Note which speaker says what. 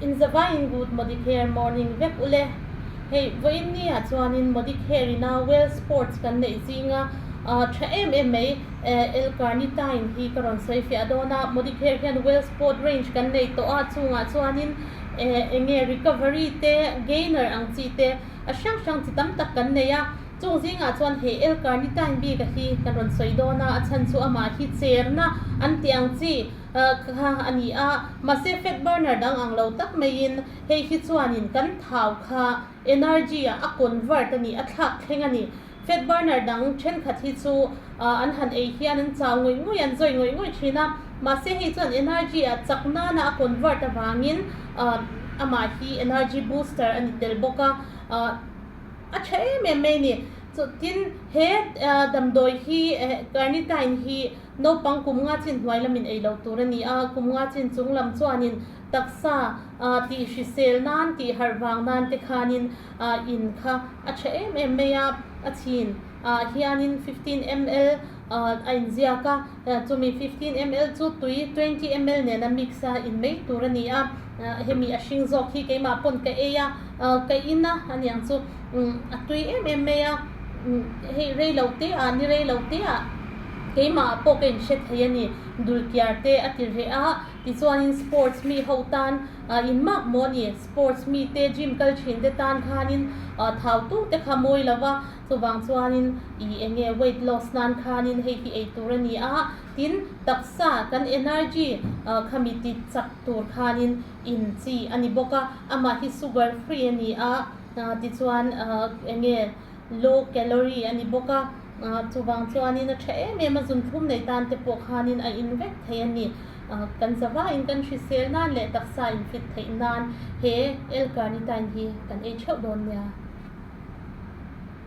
Speaker 1: Inzavaiin good Modicare morning vek ule. Hei vawiin ni ah chuanin Modicare ina Well Sports kan neih zinga tha em em mai L-carnitine hi ka rawn sawi fiah dawn a. Modicare hian Well Sport range kan nei tawh a, chungah chuanin enge recovery te, gainer ang chi te a hrang hrang chi tam tak kan nei a. Chung zingah chuan hei L-carnitine bik a hi kan rawn sawi dawn a, a chhan chu amah hi cherna an tih ang chi. Kha a ni a, mahse fat burner dang ang lo tak maiin hei hi chuanin kan thau kha energy ah a convert a ni, a thlak thleng a ni. Fat burner dang thenkhat hi chu an han ei hian an chau ngawih ngawih, an zawi ngawih ngawih thin a, mahse hei chuan energy ah chak nana a convert avangin amah hi energy booster a ni tel bawk a. A tha em em mai a ni. Tin, he damdawi hi carnitine hi Naupang kum nga chin hnuai lamin ei lo tur a ni a, kum nga chin chung lam chuanin taksa tih hrisel nan, tih harh vang nan te khanin in kha a tha em em mai a, a chhin ah hianin 15 ml a inziak a, chumi 15 ml chu tui 20 ml nena mix a in mai tur a ni a, hemi a hring zawk hi keimah pawn ka ei a, ka in a aniang chu a tui em em mai a, hei rei lo te ah ni rei lo te ah. Keimah pawh ka inhre thei a ni, Dulkiar te a ti reh a, tichuanin sports mi ho tan in mak maw a ni, sports mi te gym kal thin te tan khanin thau tu te kha mawi lo va, chuvang chuanin i eng nge weight loss nan khanin hei hi ei tur a ni a, tin taksa kan energy khami ti chak tur khanin in chi a ni bawk a, amah hi sugar free a ni a, tichuan eng nge low calorie a ni bawk a. Chuvang chuanin a tha em em a, zunthlum nei tan te pawh khanin a in vek thei a ni. Kan zavaiin kan hrisel nan leh taksa in fit theih nan he L-carnitine hi kan ei theuh dawn nia.